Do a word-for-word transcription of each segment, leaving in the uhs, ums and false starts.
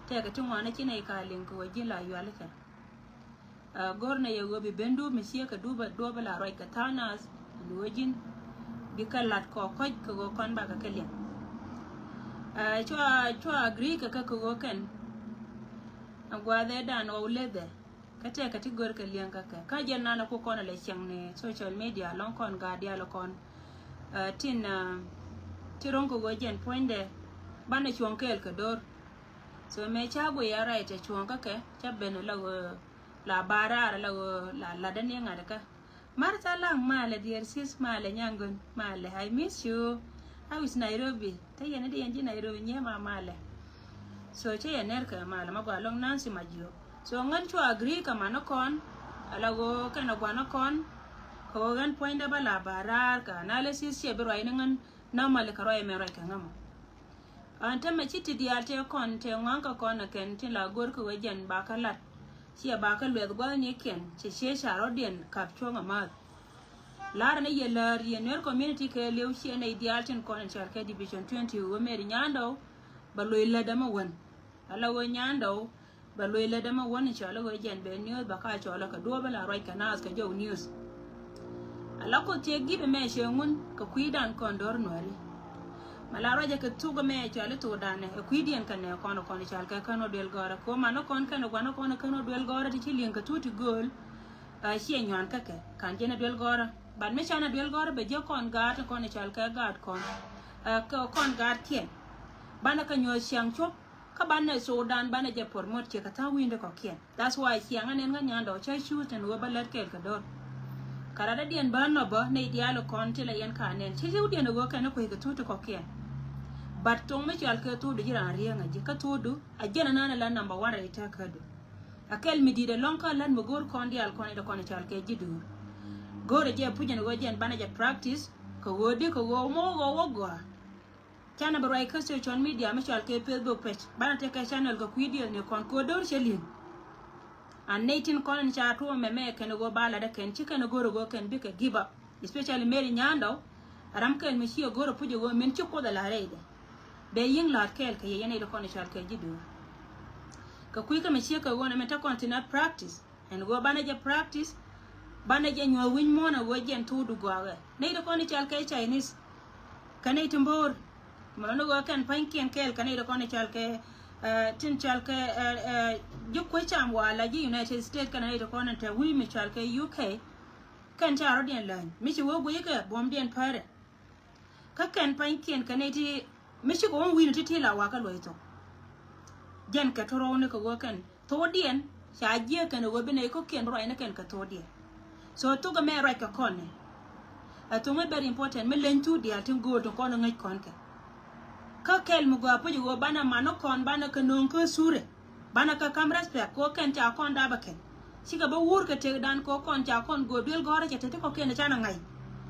Tëëkɛ ti ŋuan ci nɛy ka liŋ kɛ ɣöö ji̱n la yuali kɛ. Ɛ, go̱r nɛ yɛ ɣöö bi ben dup mi ciek kɛ dup, duɔ̱ɔ̱p la ruac kɛ tha̱a̱ŋ nath ɛn ɣöö ji̱n bi kɛ la̱t kɔ kɔc kɛ ɣöö kɔn bakɛ kɛ liŋ. Ɛ, cua, cua agree kɛ kɛ kɛ ɣöö kɛn ɛ gua̱a̱th ëëdan ɣɔw lethɛ. Kä tëëkɛ ti gör kɛ liɛŋ kä kɛ. Kä jɛn nanɛ ku kɔn ɛ lɛ cieŋ ni social media lɔŋ kɔn gaat diaal kɔn. Ɛ, tin, ɛ, ti ro̱ŋ kɛ ɣöö jɛn puɔ̱nydɛ banɛ cuɔ̱ŋ kɛɛl kɛ do̱r. So mëë ca guiy a right ɛ cuɔ̱ŋ kä kɛ, ca ben la ɣöö la ba̱a̱ raar la ɣöö la la̱tdä ni ŋa̱t kä. Martha Lang, malɛ, dear sis, malɛ, Nyaŋgön, malɛ, I miss you. How is Nairobi? Te yɛn i̱ di yɛn ji̱ Nairobi nyiee ma, malɛ. So cä yɛn ner kɛ malɛ ma gɔaa lɔŋ Nancy Majiok. So ɣän cua agree kɛ man ni kɔn, ala ɣöö kɛn ɛ gua̱n ni kɔn, kɛ ɣöö ɣän puɔ̱nydä bä la ba raar kɛ analysis ciɛ bi ruac ni ɣän normally kɛ ruac ɛmɛ ruac kɛ ŋämɔ. Ɛn tämɛ ci ti diaal tëë kɔn tëë ŋɔaŋ kɛ kɔn ɛ kɛn tin la go̱r kɛ ɣöö jɛn ba kä lat. Ciɛ ba kä luɛth gua̱thnikiɛn, cɛ ciee ca rɔ̱diɛn kap cuɔ̱ŋ amäth. La̱rä ni yɛ läär yɛ Nuer community kɛɛliw, ciɛ nɛy diaal tin kɔn in cɔal kɛ Division twenty ɣöö Mary Nyandɔw bɛ loc lätdä mi wän. Ala ɣöö Nyandɔw bɛ loc lätdä mi wän in cɔal i̱ ɣöö jɛn bɛ news bɛ ka cɔl kɛ duɔ̱ɔ̱p in la ruac kɛ naath kɛ jɔw news. Ala Kuoth tiek gi̱p ɛmɛ cɛ ŋun kɛ kui̱dan kɔn do̱r Nuääri. Mɛ la ruacɛ kɛ thuk ɛmɛ cɔal i̱ thukdan ɛ kui̱diɛn kɛ nɛ kɔn kɔn cɔal kɛ kän wä duel gɔ̱rä. Kɛ ɣöö man ni kɔn kɛn ɛ gua̱n ni kɔn kän wä duel gɔ̱rä ti ci liŋ kɛ thuk ti gööl. Ɛ, ciɛ nyuan kä kɛ, kan jɛn ɛ duel gɔ̱rä. But mi can ɛ duel gɔ̱rä bɛ jiäk kɔn gaat kɔn cɔal kɛ gaat kɔn. Ɛ, kɛ kɔn gaatkiɛn. Banɛ kɛ nyuɔ̱th ciaŋ cuɔ̱p, kä banɛ thukdan banɛ jɛ promote ciɛ kɛ tha̱a̱ŋ wi̱i̱ni kɔ̱kiɛn. That's why ciaŋ ɛ nɛn kä Nyandɔw cä cuuth tin ɣöö bä lät kɛɛl kɛ do̱r. Kɛ rat dädiɛn bä nɔ bä nɛy diaal kɔn ti la yɛn ka nɛn. Ci riwdiɛn ɛ ɣöö kɛn ɛ kuec kɛ thukdu kɔ̱kiɛn. But thoŋ mi cɔal kɛ thukdu ji̱ raan riäŋ ɛ ji̱ kä thukdu a jɛn ɛ naan ɛ la number one rɛy tääkädu. A kɛl mi di̱i̱t ɛlɔ̱ŋ kä la̱t mi go̱o̱r kɔn diaal kɔn i̱ dee kɔn i̱ cɔal kɛ ji̱ duur. Go̱o̱rɛ jɛ puc ɛn ɣöö jɛn banɛ jɛ practice kɛ ɣöö di kɛ ɣöö mɔ wä gɔaa. Canɛ bɛ ruac kä social media mi cɔal kɛ Facebook page, banɛ tekɛ channel kɛ kui̱diɛn ni kɔn kɛ ɣöö do̱r cɛ li̱eŋ. An nɛy tin kɔn in ca tuɔɔk mɛmɛ kɛn ɣöö ba latdä kɛn ci kɛn go̱o̱r ɣöö kɛn bikɛ give up. Especially Mary Nyandɔw, a ram kɛl mi ci ɛ go̱o̱r ɛ puc ɛ ɣöö min ci Kuoth ɛ la̱t rɛydɛ. Bɛ yi̱ŋ la̱t kɛɛl kɛ yɛ yɛn nɛy ti kɔn in cɔal kɛ ji̱ duur. Kɛ kui̱ kä mi ciek kɛ ɣöö nɛ min te kɔn thin a practice. Ɛn ɣöö banɛ jɛ practice, banɛ jɛ nyuɔ̱th wi̱ny muɔ̱ɔ̱n ɛ ɣöö jɛn thukdu gɔaaɛ. Nɛy ti kɔn in cɔal kɛ Chinese. Kɛ nɛy ti mbo̱o̱r. Mɛ lɔni ɣöö kɛn pa̱nykiɛn kɛɛl kɛ nɛy ti kɔn in cɔal kɛ, ɛ, tin cɔal kɛ, ɛ, ɛ, ji̱ kuec cam wa la ji̱ United States kɛn nɛy ti kɔn in te wi̱i̱ mi cɔal kɛ U K. Kɛn ca rɔ̱diɛn läny mi ci wee guic kɛ buɔ̱mdiɛn päärɛ. Kä kɛn pa̱nykiɛn kɛ nɛy ti mi cikɛ wä wi̱i̱ni ti̱ti̱ la wakä luɔ̱c thok. Jɛn kɛ tɔ̱rɔ̱ni kɛ ɣöö kɛn thokdiɛn ca jiɛk kɛn ɣöö bi nɛy kɔ̱kiɛn bi ruacni kɛn kɛ thokdiɛn. So thok ɛmɛ ruac kɛ kɔn ni. Ɛ thok mi very important mi leny thuk diaal tin gööl tin kɔn ŋäc kɔn kɛ. Kä kɛl mi gɔaa puc ɣöö banɛ man ni kɔn banɛ kɛ nööŋ kä thurɛ. Banɛ kɛ ka̱m respect kɛ ɣöö kɛn ca kɔn dap ɛ kɛn. Cikɛ bä wur kɛ tëkdan kɛ ɣöö kɔn ca kɔn göök duel gɔ̱rä cɛ te ti kɔ̱kiɛn canɛ ŋa̱c.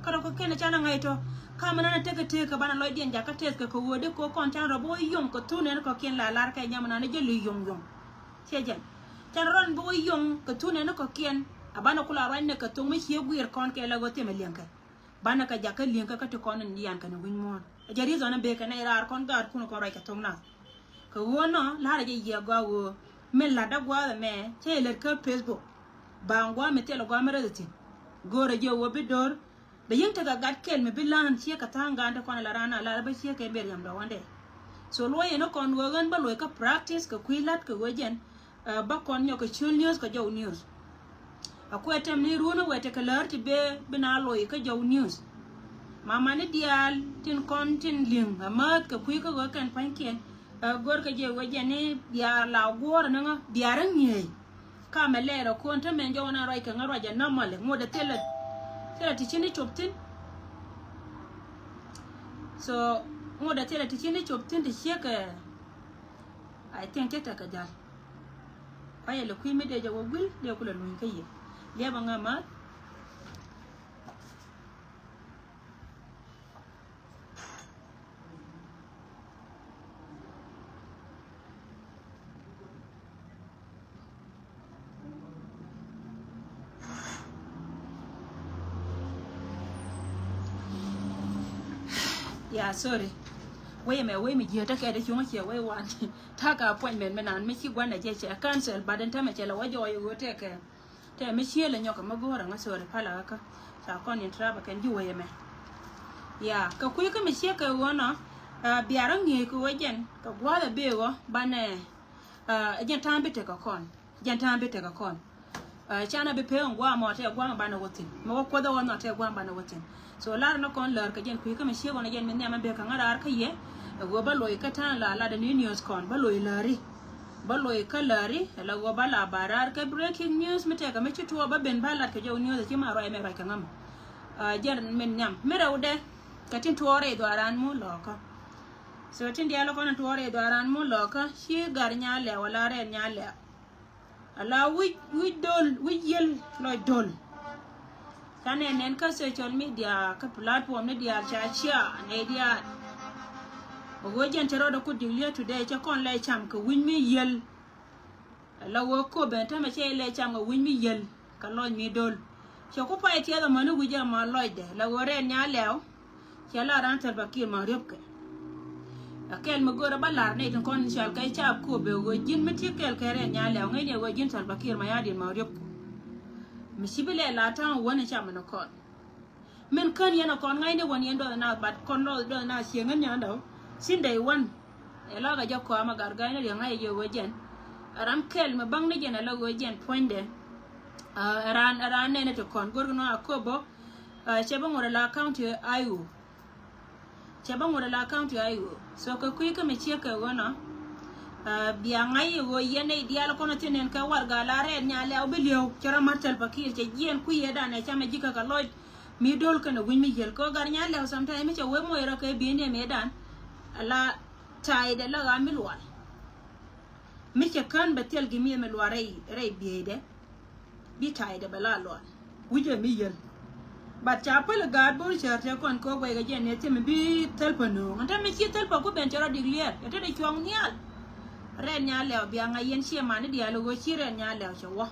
Kä rɔ kɔ̱kiɛn canɛ ŋa̱c tɔ. Ka̱mɛ nanɛ tekɛ tëk kɛ banɛ lɔcdiɛn jakä tëth kɛ kɛ ɣöö di kɛ ɣöö kɔn canɛ rɔ bä wä yɔ̱ŋ kɛ thun nɛn kɔ̱kiɛn la lar kɛ nyam nanɛ jɛ luc yɔ̱ŋ yɔ̱ŋ. Ciɛ jɛn. Canɛ rɔn bä wä yɔ̱ŋ kɛ thun nɛn kɔ̱kiɛn. A banɛ kula ruacnɛ kɛ thoŋ mi cie guiir kɔn kɛ la ɣöö thimɛ liɛŋkɛ. Banɛ kɛ jakä li̱eŋkä kä ti kɔn in dian kɛn wi̱ny muɔ̱ɔ̱n. A jɛ reason in bekɛ nɛy raar kɔn gaatkun kɔn ruac kɛ thoŋ nath. Kɛ ɣöö nɔ la̱rä jɛ yiëë gɔaa ɣöö min la̱tdä gua̱a̱th ɛmɛ cä yɛ lät kä Facebook. Ba̱a̱ŋ gua̱a̱th mi thilɛ gua̱a̱th mi rɛth thi̱n. Go̱o̱rä jɛ ɣöö bi do̱r bɛ yäŋ tekɛ gat kɛl mi bi la̱a̱n ciek kɛ tha̱a̱ŋ gaan ti kɔn ala raan a lar bä ciek kɛ Miriam dɔ̱ŋ wandɛ. So luɔ̱c yɛn ɣä kɔn ɣöö ɣän bä luɔ̱c kä practice kɛ kui̱ la̱t kɛ ɣöö jɛn, ɛ, bä kɔn nyɔk kɛ ciöl news kɛ jɔw news. A kuɛ tɛm ni run wɛ tekɛ lär ti bee bi na loc kä jɔw news. Mamani diaal tin kɔn tin li̱ŋ a määth kɛ kui̱ kä ɣöö kɛn pa̱nykiɛn. Ɛ, gör kɛ jɛ wee jɛ ni bia la guɔ̱ɔ̱r ni ŋä bia rä ŋi̱eec. Kamɛ lɛɛr a kuɔn te mɛn jɔw na ruac kɛ ŋä ruac a normally ŋot a thilɛ, thilɛ ti ci ni cop thi̱n. So ŋot a thilɛ ti ci ni cop thi̱n ti ciek, ɛ, I think cä tekɛ jal. Kuayɛ lɛ kui̱ mi dee jɛ wä guil dee kulɛ luny kä yɛ. Liɛpɛ ŋä math. Yeah, sorry. Wei mɛ wei mi jiɛ tekɛ de cuŋ ciɛ wei wan. Takä appointment mi nan mi ci guan a jɛ cɛ cancel, but in tɛmɛ cɛ la wä jɔɔy wä tekɛ. Tɛ mi ciel nyɔk mi go̱o̱r a ŋa, sorry, pala kä. Ca kɔn in traba kɛn ji̱ wei mɛ. Ya, kɛ kui̱ kä mi ciek kɛ wä nɔ, ah, biarä ŋi̱i̱c kɛ wä jɛn kɛ gua̱a̱th a bee wä banɛ, ah, jɛn ta̱a̱m bi tekɛ kɔn. Jɛn ta̱a̱m bi tekɛ kɔn. Ah, canɛ bi pek in guam ɔ tɛ guam banɛ wä thi̱n. Mi wä kuoth ɛ wä nɔ tɛ guam banɛ wä thi̱n. So lar ni kɔn lär kɛ jɛn kui̱ kä mi ciek ɣɔn jɛn mi nhiam in bek kɛ ŋa̱ raar kä yɛ. Ɛ ɣöö bä loc kä ta̱a̱n la lat ni news kɔn bä loc läri. Bä loc kä läri ɛ la ɣöö bä la ba raar kɛ breaking news mi tekɛ mi ci tuɔɔk bä ben bä lat kɛ jɔw news ɛ ci ma ruac mɛ ruac kɛ ŋa̱ mɔ. Ah, jɛn mi nhiam mi rɛwdɛ kɛ tin tuɔɔk rɛy dhuaaran mu lɔɔkä. So tin diaal kɔn in tuɔɔk rɛy dhuaaran mu lɔɔkä ci gar nya lɛw ala rɛn nya lɛw. Ala wi̱c, wi̱c dol, wi̱c yiel lɔc dol. Ca nɛn nɛn kä social media, kä platform ni diaal ca cia nɛy diaal. Ɣöö jɛn cɛ rɔɔdɛ ku declare today cɛ kɔn lɛ cam kɛ wi̱c mi yiel. Ala ɣöö kop ben tämɛ cɛ lɛ cam kɛ wi̱c mi yiel kɛ lɔc mi dol. Cɛ ku pay tiɛth ɛmɔ ni wi̱c ɛmɔ lɔcdɛ la ɣöö rɛn nya lɛw. Cɛ la ran Salva Kiir ma riöpkɛ. A kɛl mi görä bä lar nɛy tin kɔn in cɔal kɛ ca kop bɛ ɣöö ji̱n mi ti kɛl kɛ rɛn nya lɛw ŋäcni ɣöö ji̱n Salva Kiir ma ya̱di̱n ma riöpkɛ. Mi ci bi lɛ la ta̱a̱ŋ wän in ca min kɔn. Min kän yɛn a kɔn ŋa̱cni wän yɛn duɔth na, but kɔn lɔth duɔth na cieŋ in nyandä. Since day one. Ɛ la kɛ jɛ kɔam a gar ga̱a̱c ni riɛŋ ŋa̱c ɛ jɛ ɣöö jɛn. Ɛ ram kɛl mi baŋ ni jɛn ɛ la ɣöö jɛn puɔ̱nydɛ. Ah, ɛ ran, ɛ ran nɛn ti kɔn go̱rkɛ nɔ a kop bä. Ah, cɛ bä ŋuɔ̱t ala county Ayo. Cɛ bä ŋuɔ̱t ala county Ayo. So kɛ kui̱ kä mi ciek kɛ ɣöö nɔ. Ah, bia ŋa̱c i̱ ɣöö yɛn nɛy diaal kɔn a thi̱n nɛn kɛ warɛga la rɛɛt nya lɛw bi li̱ew cɛ rɔ ma̱t Salva Kiir cɛ jiɛɛn kui̱ yɛ dan ɛ camɛ ji̱ kä kɛ lɔc. Mi do̱l kɛnɛ wi̱c mi yiel kɛ ɣöö gar nya lɛw sometime mi cɛ wee moc rɔ kɛ bi̱i̱n yɛ mëë dan. Ala ta̱a̱ydɛ la ɣaa mi lual. Mi cɛ kän bɛ thil gi mi mi lual rɛy, rɛy bi̱i̱dɛ. Bi ta̱a̱ydɛ bɛ la lual wi̱cɛ mi yiel. But ca päl gaat bo̱r cär tɛ kɔn kɛ wek ɛ jɛn ni thim bi thäl pä no̱o̱ŋ ɛn te mi ci thäl pä ku ben cɛ rɔ dik liɛɛr ɛ te dee cuɔ̱ŋ nhial. Rɛn nya lɛw bia ŋa̱c yɛn ciɛ mani diaal ɣöö ci rɛn nya lɛw cɛ wä.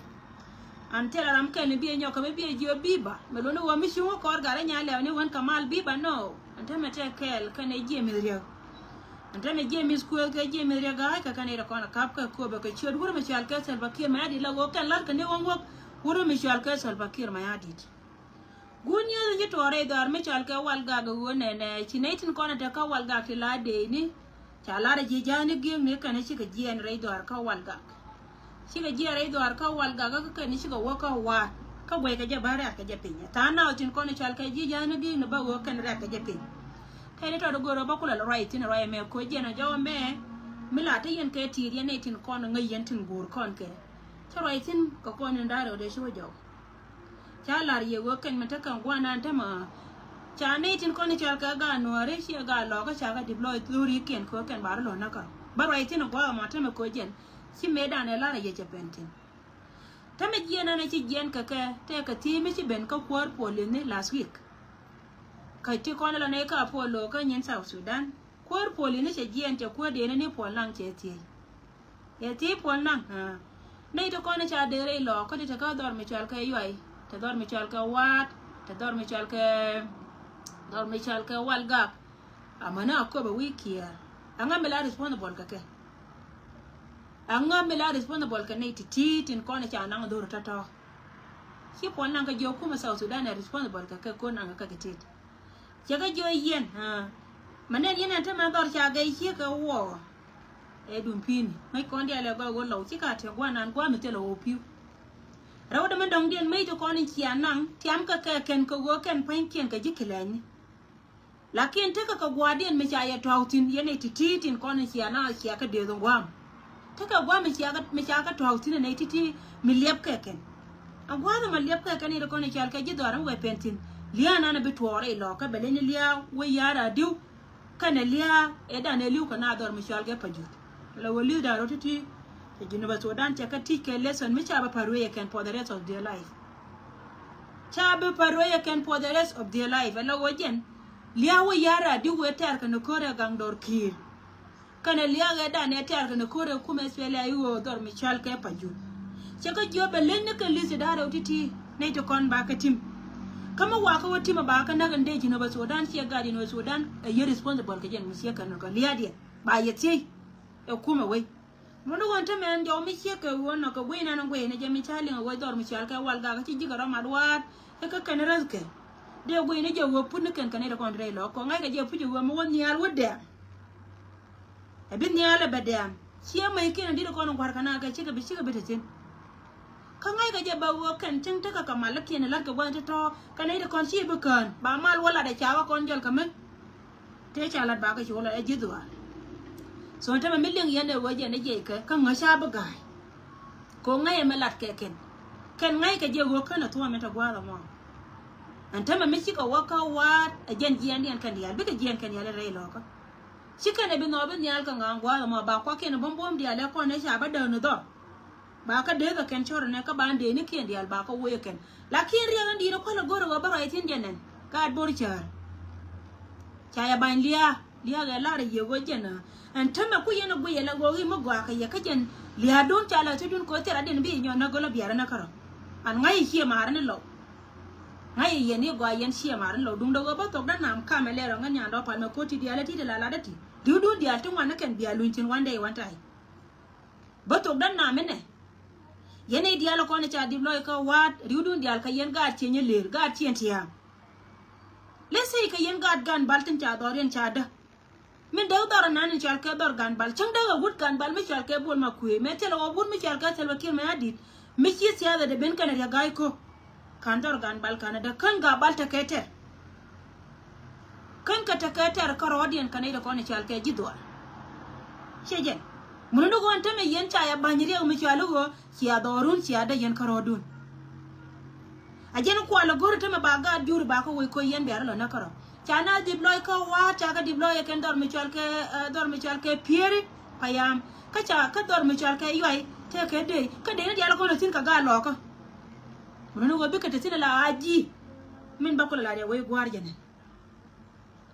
An thil a ram kɛn mi biɛ nyɔk kɛ mi biɛ jiö biba mi luni wä mi cuŋ kɔr gat rɛn nya lɛw ni wän kɛ mal biba nɔ. Ɛn te mi tɛ kɛɛl kɛn ɛ jiɛ mi riɛk. Ɛn te mi jiɛ mi kuëëth kɛ jiɛ mi riɛk ga̱a̱c kɛ kɛn ɛ kɔn a kap kɛ köpɛ kɛ ciöt wur mi cual kɛ Salva Kiir ma ya dit la ɣöö kɛn lar kɛ ni wä ŋuɔk. Wur mi cual kɛ Salva Kiir ma ya dit. Guun nyieeth in ci tuɔɔk rɛy dhɔaar mi cɔal kɛ Walgak ɣöö nɛnɛ ci nɛy tin kɔn ɛ te kä Walgak ti la deeni. Ca lar ji̱ ja̱a̱ni gi̱eŋni kɛn cikɛ jiɛɛn rɛy dhɔaar kä Walgak. Cikɛ jiɛɛn rɛy dhɔaar kä Walgak kä kɛn cikɛ wä kä wa̱a̱t kä guɛckɛ jɛ bä rɛ̈k kɛ jɛ piny. Tha̱a̱ŋ nath tin kɔn cɔal kɛ ji̱ ja̱a̱ni gi̱eŋni bä ɣöö kɛn rɛ̈k kɛ jɛ piny. Tɛni tɔt go̱o̱r ɣöö bä kulɛ lɔ ruac thi̱n ruac ɛmɛ koc jiɛn ɛ jɔw ɛmɛ. Mi la te yɛn kɛ ti̱i̱t yɛn nɛy tin kɔn ŋäc yɛn tin guur kɔn kɛ. Cä ruac thi̱n kɛ kɔn in da̱r ɣöö dee ci wä jɔw. Ca lar yɛ wee kɛn mi te kɛn guanan te ma. Ca nɛy tin kɔn i̱ cɔal kɛ gaa nuɔ̱ɔ̱ri ciɛ gaa lɔkä ca kɛ dip lɔc thurikiɛn kɛ wee kɛn bar lɔ̱n näkä. Bä ruac thi̱n gua̱a̱k ma te mɛ koc jɛn ci mëëdan ɛ lar a yɛ cɛ pɛn thi̱n. Te mɛ jiɛn ɛn ɛ ci jiɛn kɛ kɛ tɛkɛ thi̱i̱ mi ci ben kä kuäär puɔl in ni last week. Kä ti kɔn ilɔ nɛy kä Apollo kä nyin South Sudan. Kuäär puɔl in ni cɛ jiɛn cɛ kuäär dee ni ni puɔl naŋ cɛ thiec. Yɛ thiec puɔl naŋ, ah. Nɛy ti kɔn i̱ ca dee rɛy lɔɔk kä ti te kä dhɔr mi cɔal kɛ Yuay, te dhɔr mi cɔal kɛ Waat, te dhɔr mi cɔal kɛ, dhɔr mi cɔal kɛ Walgak. Amäni Aköbä wi̱i̱ Kiɛɛr. Aŋa mi la responsible kɛ kɛ? Aŋa mi la responsible kɛ nɛy ti ti tin kɔn i̱ ca naŋ dhor tɔ̱tɔ̱? Ci puɔl naŋ kɛ jiök kumɛ South Sudan ɛ responsible kɛ kɛ ko̱n naŋ kɛ kɛ tit. Cɛ kɛ jiök yɛn, ah. Mɛ nɛn yɛn ɛn te mɛ dhɔr ca gɛy ciek kɛ wuɔɔk. Ɛ duŋ pi̱i̱ni ŋäc kɔn diaal ɛ gɔaa ɣöö lɔw ci ka te guanan gua̱a̱ mi thilɛ ɣöö pi̱w. Rɛwdɛ mi dɔ̱ŋdiɛn mec ti kɔn in cia naŋ tiam kɛ kɛ kɛn kɛ ɣöö kɛn pua̱nykiɛn kɛ ji̱ kilɛɛcni. Lakin tekɛ kɛ gua̱a̱rdiɛn mi ca yɛ tɔ̱a̱k thi̱n yɛn ɛ ti̱ti̱ tin kɔn in cia naŋ cia kɛ dëëth in gua̱a̱m. Tekɛ gua̱a̱m mi cia kɛ, mi ca kɛ tɔ̱a̱k thi̱n in ɛ ti̱ti̱ mi liɛp kɛ kɛn. A gua̱a̱th ɛmɔ liɛp kɛ kɛn in ti kɔn in cal kɛ ji̱ dhɔaar in wee pɛn thi̱n. Lia̱a̱ nan ɛ bi tuɔɔk rɛy lɔɔkä bɛ leny lia̱a̱ wee ya̱r a di̱w. Kɛnɛ lia̱a̱ ɛ dan ɛ li̱w kɛ na dhɔr mi cɔal kɛ Pajut. La wä li̱th da̱ŋ rɛw ti̱ti̱. Cɛ Junubä Sudan cɛ kɛ teach kɛ lesson mi ca bä pa̱r ruëëc ɛ kɛn for the rest of their life. Ca bä pa̱r ruëëc ɛ kɛn for the rest of their life. Ɛ la wä jɛn lia̱a̱ wä ya̱r a di̱w wee tɛ̈r kɛn ko̱r ɛ gaŋ dɔr Kiir. Kɛnɛ lia̱a̱ ɛ dan ɛ tɛ̈r kɛn ko̱r ɛ kumɛ S P L A I O dhɔr mi cɔal kɛ Pajut. Cɛ kɛ jiök bɛ leny ni kɛ li̱th da̱ŋ rɛw ti̱ti̱ nɛy ti kɔn ba kɛ tim. Kä mi wakä wä timɛ ba kä näk in dee ji̱n wä bä Sudan, ciɛ gaat in wä Sudan ɛ yɛ responsible kɛ jɛn mi ciɛ kɛ nɔ kɛ lia̱a̱diɛn ba yɛ thiec. Ɛ kumɛ wei. Mun ni ɣöö tämɛ ɛn jɔw mi ciek kɛ ɣöö nɔ kɛ guiy nan in guiy ni jɛ mi ca liŋ ɛ ɣöö dhɔr mi cɔal kɛ Walgak kä ci ji̱ kɛ rɔm a duaar. Ɛ kä kɛn räth kɛ dee guiy ni jɛ ɣöö put ni kɛn kɛn nɛy ti kɔn ti rɛy lɔk kɔ ŋa̱ckɛ jɛ puc ɛ ɣöö mi wä nhial wä dɛm. Ɛ bi nhial ɛ bɛ dɛm ciɛ mec kiɛn a di̱t ɛ kɔn in gua̱r kɛ na kɛ cikɛ bi cikɛ bi te thi̱n. Kä ŋa̱ckɛ jɛ bɛ ɣöö kɛn cäŋ tekɛ kɛ mal kiɛn ɛ la̱t kɛ gua̱th ti tɔ̱ kɛ nɛy ti kɔn ci bi kään ba mal wä lat ɛ ca wä kɔn jɔl kɛ mi. Tëë ca lat bakä ci wä lat ɛ ji̱ dhuaar. So tämɛ mi liŋ yɛn ɛ ɣöö jɛn ɛ jiɛc kɛ kä ŋäc ca bi ga̱a̱c. Kɛ ɣöö ŋäc ɛmɛ lat kɛ kɛn. Kɛn ŋa̱ckɛ jɛ ɣöö känɛ thuɔ̱ɔ̱m in te gua̱a̱th ɛmɔ. Ɛn tämɛ mi cikɛ wä kä wa̱a̱t ɛ jɛn jiɛɛndiɛn kɛn diaal bikɛ jiɛɛn kɛn diaal in rɛy lɔkä. Ci kɛn ɛ bi nhɔɔp in nhial kɛ ŋa̱a̱ŋ gua̱a̱th ɛmɔ ba kuakiɛn ɛ buɔ̱m buɔ̱m diaal ɛ kɔn ɛ ca bä däk ni dhɔr. Ba kä dee kɛ kɛn cɔr nɛ kä ba dee ni kiɛn diaal ba kä wee kɛn. Lakin riɛk in di̱i̱t kuäl a go̱r a ɣöö bä ruac thi̱n jɛ nɛn gaat bo̱r cäär. Ca yɛ bany lia̱a̱ lia̱a̱ ɣɛ lar a yiëë ɣöö jɛn a ɛn tämɛ ku yɛn a guiyɛ la ɣöö i̱ mi gɔaa kɛ yɛ kä jɛn lia̱a̱dun ca la thi̱dun kɛ ɣöö thil a diɛn bi yɛ nyɔn nä gölä biarä nä kärɔ. An ŋa̱c yɛ ciɛ maarä ni lɔw. Ŋa̱c yɛ yɛn i̱ gɔaa yɛn ciɛ maarä ni lɔw duundä ɣöö bä thok dä nam kamɛ lɛr ɔ ŋän nyan dɔ̱ pal mɛ ko̱t ti diaal a ti ti la lat a ti di̱w duun diaal ti ŋuan ni kɛn bia luny thi̱n wan dee i̱ wan tay. Bä thok dänaminɛ. Yɛn i̱ diaal kɔn i̱ ca dip lɔc kä wa̱a̱t ri̱wdun diaal kä yɛn gaat cieny i̱ lëër gaat cieny tia̱a̱ŋ. Lɛ sey kä yɛn gaat gan bal tin ca dhɔr yɛn ca dä. Min dee dhɔr anan in cɔal kɛ dhɔr gan bal cäŋ dee ɣä wut gan bal mi cɔal kɛ bol ma kuëë mɛ thilɛ ɣä wut mi cɔal kɛ thilɛ kiɛr mɛ adit. Mi ci thiathɛ dee ben kɛn riɛ ga̱a̱c ko̱. Ka̱n dhɔr gan bal ka̱n dee kän ga̱a̱ bal tekɛ tɛr. Kän kɛ tekɛ tɛr kä rɔɔdiɛn kɛ nɛy ti kɔn i̱ cɔal kɛ ji̱ dhuaar. Ciɛ jɛn. Mun ni ɣöö ɛn tämɛ yɛn ca yɛ ba̱ny riɛk mi cɔal i̱ ɣöö cia dhɔrun cia dee yɛn kä rɔɔdun. A jɛn kual i̱ go̱r tämɛ ba gaat jur ba kä wec koc yɛn bia rɔ lɔ näk kä rɔ. Ca na dip lɔc kä wa̱a̱ ca kä dip lɔc ɛ kɛn dhɔr mi cɔal kɛ, eh, dhɔr mi cɔal kɛ pieri payam. Kä ca kä dhɔr mi cɔal kɛ yuay tekɛ dee kä dee ni diaal kɔn i̱ thi̱n kɛ gaat lɔɔkä. Mun ni ɣöö bikɛ te thi̱n ala a ji̱. Min ba kulɛ la riɛk wec gua̱a̱r jɛnɛ.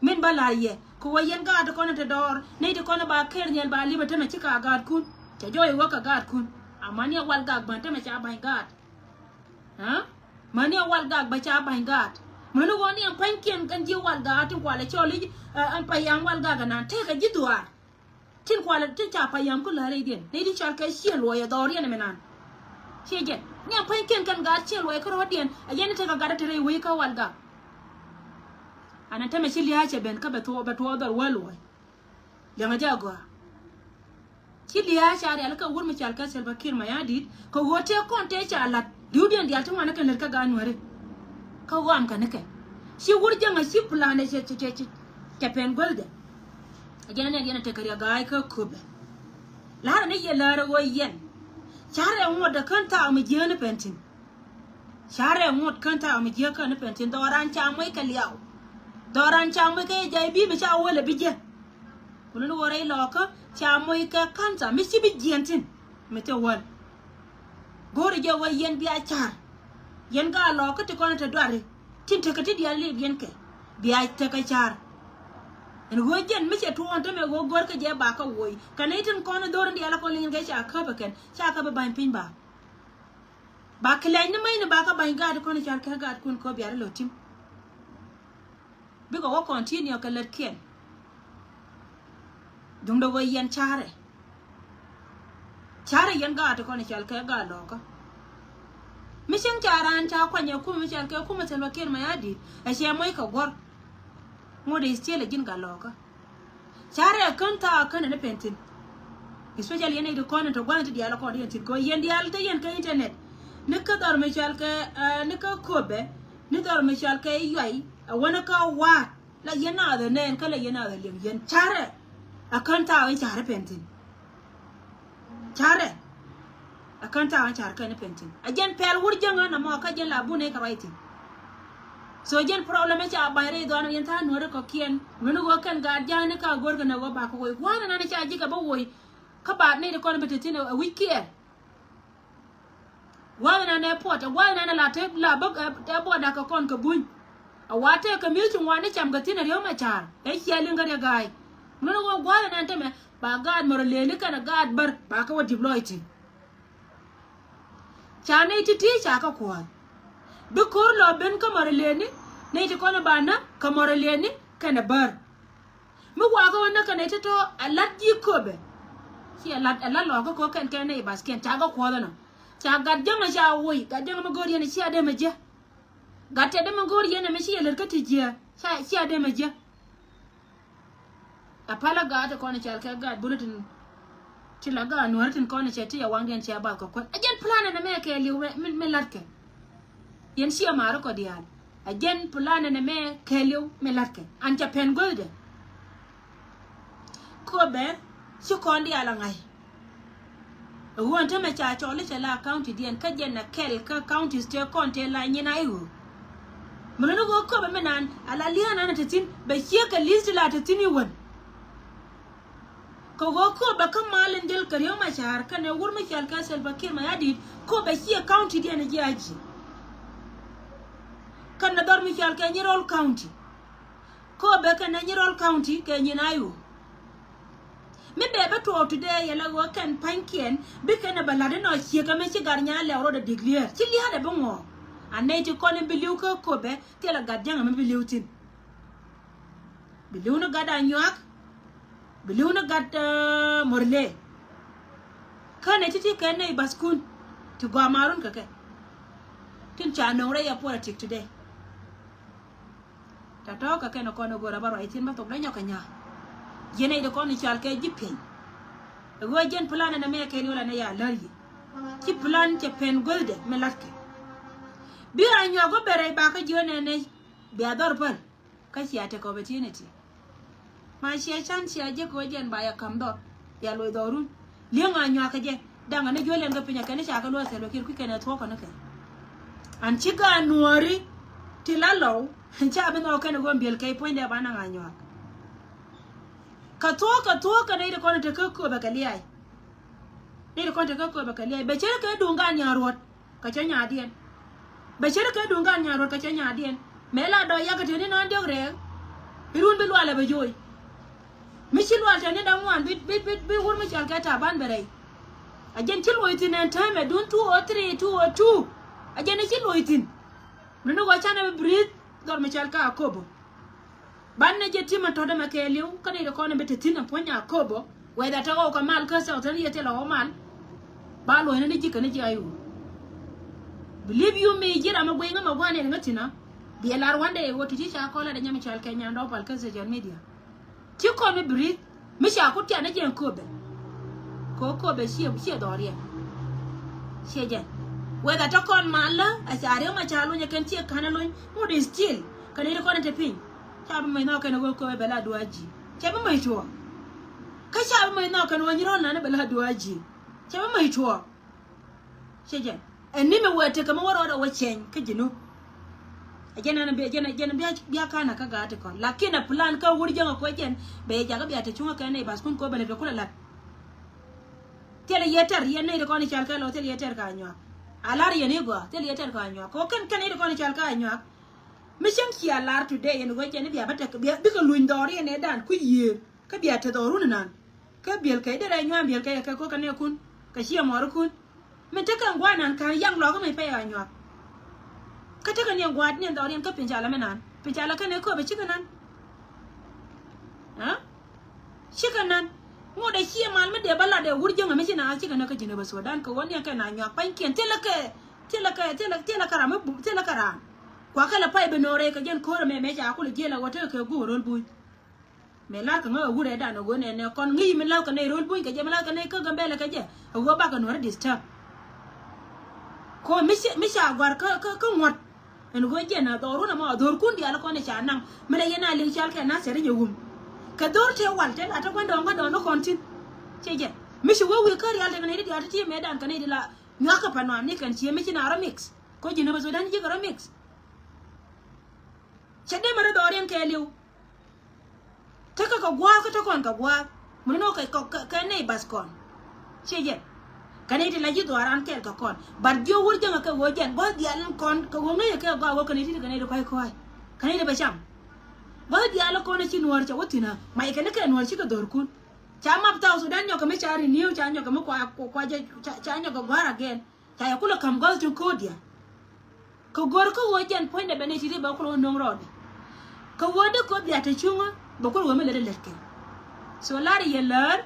Min bä la̱r yɛ kɛ ɣöö yɛn gaat ti kɔn te dɔɔr nɛy ti kɔn ba ker nhial ba li̱p ɛ tämɛ ci ka gaatkun. Cɛ jɔɔc ɛ ɣöö kɛ gaatkun. Amäni ɛ Walgak bän tämɛ ca ba̱ny gaat. Aa? Mäni ɛ Walgak bä ca ba̱ny gaat. Mäni ɣöö ni ɛn pa̱nykiɛn kɛn ji̱ Walgak tin kualɛ cɔl i̱, ɛ, ɛn payam Walgak ɛnan tekɛ ji̱ dhuaar. Tin kualɛ tin ca payam kä läär rɛydiɛn nɛy ti cɔal kɛ ciɛ luɔyɛ dhɔriɛn ɛmɛ nan. Ciɛ jɛn ni ɛn pa̱nykiɛn kɛn gaat ciɛ luɔyɛ kä rɔ̱diɛn ɛ jɛn ni tekɛ gat ɛ te rɛy wec kä Walgak. An ɛn tämɛ ci lia̱a̱ cɛ ben kä bɛ thuɔɔ bɛ tuɔɔk dhɔr wä luɔ̱c. Liɛŋɛ jɛ agɔaa. Ci lia̱a̱ ca rial kä wur mi cal kɛ Salva Kiir Mayardit kɛ ɣöö tëë kɔn tëë ca la̱t ri̱wdiɛn diaal ti ŋuan ni kɛn lät kä gaat Nuääri. Kä ɣɔam kɛ ni kɛ ci wur jäŋ a ci plan ɛ cɛ cɛ cɛ cɛ pɛn guäthdɛ. A jɛn ɛ nɛn yɛn a tekɛ riɛ ga̱a̱c kä köpɛ. La̱rä ni yɛ läärä ɣöö yɛn carɛ ŋuɔ̱t ɛ kän thaak mi jiääni pɛn thi̱n. Carɛ ŋuɔ̱t kän thaak mi jiääk kän pɛn thi̱n dhɔran ca moc kɛ liaw. Dhɔran ca moc kɛ jay bi mi ca wäl ɛ bi jiɛ. Kuluni wä rɛy lɔɔkä ca moc kɛ cancer mi ci bi jiɛn thi̱n mi thil wäl. Go̱o̱ri jɛ wä yɛn bia car. Yɛn gaa lɔɔkä ti kɔn te duari tin tekɛ ti diaal liip yɛn kɛ bia tekɛ car. Ɛn ɣöö jɛn mi cɛ tuɔɔn tämɛ ɣöö gör kä jɛ bakä woc kɛ nɛy tin kɔn dhor in diaal kɔn liŋ kɛ ca käp ɛ kɛn ca käp ɛ ba̱ny piny ba. Ba kɛ lɛc ni mäcni ba kä ba̱ny gaat kɔn i̱ cal kɛ gaatkun kɔ biarɛ lɔ ti̱m. Bikɛ wä continue kɛ lätkiɛn. Duundɛ wä yɛn carɛ. Carɛ yɛn gaat kɔn i̱ cal kɛ gaat lɔkä. Mi cieŋ ca raan ca kuany ɛ kumɛ mi cal kɛ kumɛ Salva Kiir Mayardit ɛ cɛ moc kɛ guɔ̱r. Ŋot is tielɛ ji̱n gat lɔkä. Carɛ kän thaak känɛ ni pɛn thi̱n. Especially yɛn nɛy ti kɔn in te gua̱n ti diaal kɔn yɛn thi̱n kɛ yɛn diaal te yɛn kä internet. Ni kä dhɔr mi cɔal kɛ, eh, ni kä köpɛ ni dhɔr mi cɔal kɛ yuay. Ɛ wänä kä wa̱a̱ la yɛn naath ɛ nɛɛn kä la yɛn naath ɛ liɛm yɛn carɛ. Ɛ kän thaak in carɛ pɛn thi̱n. Carɛ. Ɛ kän thaak in carɛ kɛn pɛn thi̱n ɛ jɛn pɛl wur jäŋä nɔmɔ kä jɛn la bun ɛ kɛ ruac thi̱n. So jɛn problem ɛ ca ba̱ny rɛy dhɔn yɛn tha̱a̱ŋ nuɔ̱ɔ̱ri kɔ̱kiɛn luɔ̱ni ɣöö kɛn gaat ja̱a̱ni ka go̱rkɛ nɛ ɣöö bakɛ woc gua̱a̱th ɛnan ɛ ca ji̱ kɛ bä woc. Kä baat nɛy ti kɔn bi te thi̱n ɛ wi̱c kiɛɛr. Gua̱a̱th ɛnan ɛ puɔt ɛ gua̱a̱th ɛnan ɛ la te la bä ɛ buɔt da̱k kɛ kɔn kɛ buny. A wa tëë kɛ mi̱th ci ŋuan ni cam kɛ thi̱n a riäm a ca̱a̱r ɛ cia liŋ kä riɛ ga̱a̱c. Luɔ̱ni ɣöö gua̱a̱th ɛnan tämɛ ba gaat mär a lëëni kɛn a gaat bär ba kɛ wä dip lɔc thi̱n. Ca nɛy ti̱ti̱ ca kä kuäär. Bi ko̱r lɔ ben kä mɔrɛ lëëni, nɛy ti kɔn ɛ ba näk kä mɔrɛ lëëni kɛnɛ bär. Mi wakä wä näk kɛ nɛy ti tɔ̱ ɛ la̱t ji̱ köpɛ. Ci ɛ la̱t, ɛ la̱t lɔkä kɛ kɛn kɛn nɛy baskiɛn ca kɛ kuɔth ɛnɔ. Ca gat jäŋ ɛ ca woc, gat jäŋ mi go̱o̱r yɛn ɛ cia dee mɛ jiä. Gat tɛt dee mɛ go̱o̱r yɛn ɛ mi ci ɛ lät kä ti jiä, ca, cia dee mɛ jiä. A pala gaat ti kɔn i̱ cal kɛ gaat bulletin. Ti la gaat nuɔ̱ɔ̱ri tin kɔn i̱ cɛ ti a waŋdiɛn cɛ a bath kɛ kuäär. A jɛn plan ɛn ɛmɛ kɛɛliw mi, mi, mi latkɛ. Yɛn ciɛ maari kɔ diaal. A jɛn plan ɛn ɛmɛ kɛɛliw mi latkɛ. An cɛ pɛn guäthdɛ. Köpɛ ci kɔn diaal a ŋa̱c. Ɛ ɣöö ɛn tämɛ ca cɔl i̱ cɛ la county diɛn kä jɛn ɛ kɛl kä counties tëë kɔn tëë la nyin a i̱ ɣöö. Mi luni ɣöö köpɛ mi naan a la lia̱a̱n an ɛ te thi̱n bɛ ciek kɛ li̱th ti la te thi̱n i̱ wän. Kɛ ɣöö köpɛ kä mal in dhil kɛ Riek Machar kɛnɛ wur mi cɔal kɛ Salva Kiir Mayardit, köpɛ ciɛ county diɛn ji̱ a ji̱. Kɛnɛ dhɔr mi cɔal kɛ Nyirol County. Köpɛ kɛnɛ Nyirol County kɛ nyin a i̱ ɣöö. Mi bɛ bä tuɔɔk today yɛ la ɣöö kɛn pa̱nykiɛn bikɛ nɛ bɛ la̱t inɔ ciek ɛmɛ ci gat nyaa lɛw rɔɔdɛ declare. Ci lia̱a̱dɛ bi ŋɔɔ. A nɛy ti kɔn in bi li̱w kä köpɛ thilɛ gat jäŋ ɛmɛ bi li̱w thi̱n. Bi li̱w ni gat Anyuak. Bi li̱w ni gat, eh, Murle. Kä nɛy ti ti kɛn nɛy baskun ti gɔaa marun kɛ kɛ. Tin ca nöŋ rɛy ɛ politics today. Tɔ̱tɔ̱ kɛ kɛn kɔn ɛ go̱o̱r ɛ bä ruac thi̱n bä thok dee nyɔk kɛ nya̱a̱. Jiɛn nɛy ti kɔn i̱ cɔal kɛ ji̱ piɛny. Ɛ ɣöö jiɛn plan ɛn ɛmɛ kɛɛliw la nɛy a lär yic. Ci plan cɛ pɛn guäthdɛ mi latkɛ. Bi Anyuak bä ben rɛy bakä jiön ɛn nɛy bia dhɔr päl. Kä cia tekɛ opportunity. Ma cia can cia jek ɣöö jɛn ba yɛ ka̱m dhɔr. Bia loc dhɔrun. Li̱eŋ Anyuak kɛ jɛ. Da̱ŋ ani juɔ̱l yɛn kä piny ɛ kɛn i̱ ca kɛ luɔ̱th Salva Kiir kui̱ kɛn ɛ thuɔ̱k kɔn i̱ kɛ. An ci gaat nuɔ̱ɔ̱ri ti la lɔw. Ca bi nhɔk kɛn i̱ ɣöö biɛl kɛ i̱ puɔ̱nydɛ ba naŋ Anyuak. Kɛ thuɔ̱k kɛ thuɔ̱k kɛ nɛy ti kɔn i̱ te kä köpɛ kɛ lia̱a̱c. Nɛy ti kɔn te kä köpɛ kɛ lia̱a̱c bɛ ce̱tkɛ duŋ gaat nya̱a̱ ruɔ̱t. Kä cä nyaadiɛn. Bɛ ce̱tkɛ duŋ gaat nya̱a̱ ruɔ̱t kä cä nyaadiɛn. Mëë la dɔɔc yakɛ teni nɔn diɔk rɛɛk. Irun bi lualɛ bɛ jo̱o̱c. Mi ci lual teni da̱ŋ ŋuan bi, bi, bi, bi wur mi cɔal kɛ Taban bɛ rɛy. A jɛn ci luɔc thi̱n ɛn täämɛ duun two oh three, two oh two. A jɛn ci luɔc thi̱n. Nuni ɣɔɔ canɛ bi breathe dhɔr mi cɔal kä Akobo. Banɛ jɛ ti mɛ tɔ̱t ɛmɛ kɛɛliw kä nɛy ti kɔn ɛ bi te thi̱n ɛ puɔ̱ny Akobo. Whether te ɣɔw kɛ mal kä South Sudan yɛ thilɛ ɣɔw mal. Ba luɔ̱cnɛ ni ji̱ kɛn ni ji̱ a i̱ ɣöö. Believe you me, ji̱ ram mi guiy ŋä mɛ gua̱n ɛn ŋä thi̱n ɔ. Biɛ lar one day ɣöö ti ci ca kɔl ɛ dɛ nyam cɔal kɛ nyan dɔɔk pal kä social media. Ci kɔn mi breathe. Mi ca kut tian ni jɛ köpɛ. Kɛ köpɛ ciɛ, ciɛ dhɔriɛn. Ciɛ jɛn. Whether tɔ kɔn malä a ca riɛk ma ca luny ɛ kɛn ciɛ ka̱n ɛ luny. Ŋut is still. Kɛn iri kɔn ɛ te piny. Ca bi mɔc nhɔk kɛn ɛ wee köpɛ bɛ la duaa ji̱. Cɛ bi mɔc tuɔɔk. Kä ca bi mɔc nhɔk kɛn ɛ wee nyirɔl nan ɛ bɛ la duaa ji̱. Cɛ bi mɔc tuɔɔk. Ciɛ jɛn. Ɛn ni mi wee tekɛ mi wä rɔɔdɛ wä cɛny kä ji̱ nu. Ɛ jɛn ɛn bi, jɛn, jɛn bia, bia ka̱n ɛ kä gaat ti kɔn. Lakin ɛ plan kä wur jäŋ ɛ kuɛ jɛn. Bɛ yɛ jakä bia te cuŋä kɛn ni baskun kɔ bɛ lɛ te kulɛ lat. Thilɛ yɛ tɛr yɛn ni ti kɔn i̱ cal kɛ lɔ thilɛ yɛ tɛr ka nyuak. A lar yɛn i̱ gɔaa thilɛ yɛ tɛr ka nyuak. Kɔ kɛn kɛn ni ti kɔn i̱ cal ka nyuak. Mi cäŋ cia lar today yɛn i̱ gɔaa jɛn i̱ bia bä tek bia bikɛ luny dhɔr yɛn i̱ dan kui̱ yiëër. Kä bia te dhɔrun inan. Kä biɛl kɛ derɛ nyuan biɛl kɛ kɛ kɔ kɛ nɛɛkun kɛ ciɛ mɔrikun. Min tekɛ ŋuan nan ka̱n yaŋ lɔkä mi pɛy a nyuak. Kä tekɛ ni ŋuan ni dhɔriɛn kä piny ca la mi nan piny ca la kɛn ɛ köp ɛ cikɛ nan. Aa? Cikɛ nan. Ŋot ɛ ciɛ mal mi dee bä lat ɛ wur jäŋ ɛ mi ci na cikɛ nä kä Jinub Sudan kɛ ɣöö ni kɛ na nyuak pa̱nykiɛn thilɛ kɛ thilɛ kɛ thilɛ thilɛ kɛ ram mi bu thilɛ kɛ ram. Kua kɛ lɛ pay bi no̱o̱rɛ kɛ jɛn ko̱o̱rɛ mɛ mɛ ca kulɛ jiɛl ɛ ɣöö tekɛ kɛ guur ro̱l buny. Mëë la̱rkɛ ŋä ɛ wurɛ dan ɛ ɣöö nɛnɛ kɔn ŋi̱i̱c mi la̱rkɛ nɛy ro̱l buny kɛ jɛ mi la̱rkɛ nɛy kä Gambɛlɛ kɛ jɛ ɛ ɣöö bakɛ nuɔ̱ri disturb. Kɔ mi ci mi ca gɔ̱a̱r kä kä kä ŋuɔ̱t. Ɛn ɣöö jɛn a dhɔrun ɛmɔ a dhorkun diaal kɔn ɛ ca naŋ mi lɛ yɛn a liŋ cɔal kɛ na cɛ ri nyɛ wum. Kɛ dhor tëë wal tëë la te gua̱n dɔɔŋ gua̱n dɔɔŋ ni kɔn thi̱n. Ciɛ jɛ mi ci wee wi̱i̱ kä rial tekɛ nɛy ti diaal ti ti mëë dan kɛ nɛy ti la nyuakä pa nɔam ni kɛn cië mi ci na rɔ mix. Kɔ ji̱ nɛ bä Sudan ji̱ kɛ rɔ mix. Cɛ dee mɛ rɔ dhɔriɛn kɛɛliw. Tekɛ kɛ gua̱a̱th kä te kɔn kɛ gua̱a̱th. Mun ni nɔ kɛ kɛ kɛ neighbors kɔn. Ciɛ jɛn. Kɛ nɛy ti la ji̱ dhuaaran kɛɛl kɛ kɔn. But ji̱ wur jäŋä kɛ ɣöö jɛn gua̱a̱th diaal in kɔn kɛ ɣöö ŋäcɛ kɛ gɔaa ɣöö kɛ nɛy ti kɛ nɛy ti kɔc kɔc. Kɛ nɛy ti bɛ cam. Gua̱a̱th diaal in kɔn ci nuɔ̱ɔ̱r cɛ wä thi̱n ɣä. Mac kɛ ni kɛ nuɔ̱ɔ̱r cikɛ dhorkun. Ca map South Sudan nyɔk kɛ mi ca renew ca nyɔk kɛ mi kua kua jɛ ca nyɔk kɛ gua̱a̱r again. Ca yɛ kulɛ ka̱m gua̱a̱th tin ko̱o̱t diaal. Kɛ go̱r kä ɣöö jɛn puɔ̱nydɛ bɛ nɛy ti̱ti̱ bɛ kulɛ wä no̱ŋ rɔɔdɛ. Kɛ ɣöö dee kɛ ɣöö bia te cuŋä bɛ kulɛ wä mi lätdɛ lät kɛ. So lar yɛ lär